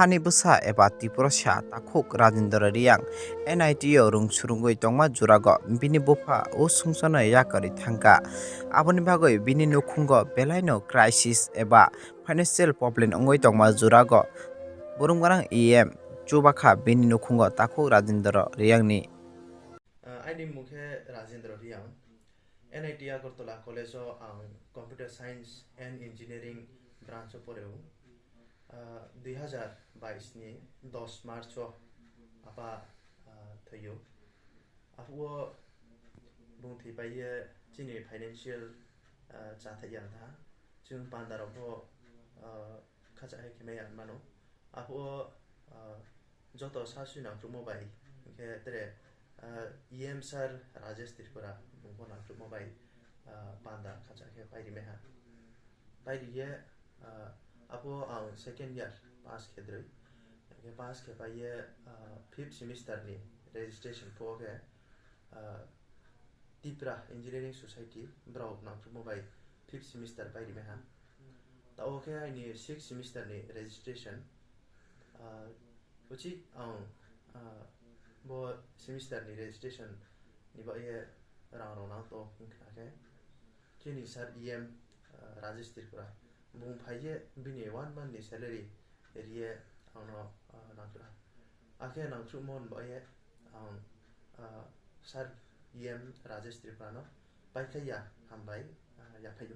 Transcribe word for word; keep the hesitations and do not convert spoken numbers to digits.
Ani bwsa eba Tiprasa takhuk Rajendra Reang N I T o rwng swrwngwi tongma jurago bini bupha o sumsokno yakarwi thangkha. Aboni bagwi bini nukhungo belaino crisis eba financial problem wngwi tongma jurago burumgwnang E M chubakha bini nukhungo takhuk Rajendra Reangni. Ah, aini mung khe Rajendra Reang. N I T Agartala College o ang Computer Science and Engineering branch o poreo. Ah, dui hazar bais ni dos March o apa, ah, thwio. Aphuru bung thwi pai ye chini financial, ah, cha thai ya da. Chwng panda rok bo, ah, khacha hai khe maya mano. Aphuru, ah, joto sa sui nangkukmo bai, hinkhe tere, ah, E M sir Rajesh Tripura bungbo nangkukmo bai, ah, panda khacha khe pairi meha. Pairi ye, ah, aphuru ang second year pass khe droi. Hinkhe pass khe pai ye, ah, fifth semester ni registration phuo khe, ah, Tipra Engineering Society borok nangkukmo bai fifth semester pairi meha. Tao khe aini sixth semester ni registration. Ah, uchi ang, ah, bo semester ni registration ni bagwi rang rok nang to hinkha khe. Chini sir E M, ah, Rajesh Tripura. Bung phai ye bini one month ni salary riye angno, ah, nangkha. Akhe nangkukmo ni bagwi ang, ah, sir E M Rajesh Tripura no paikha ya hambai, ah, yaphaio.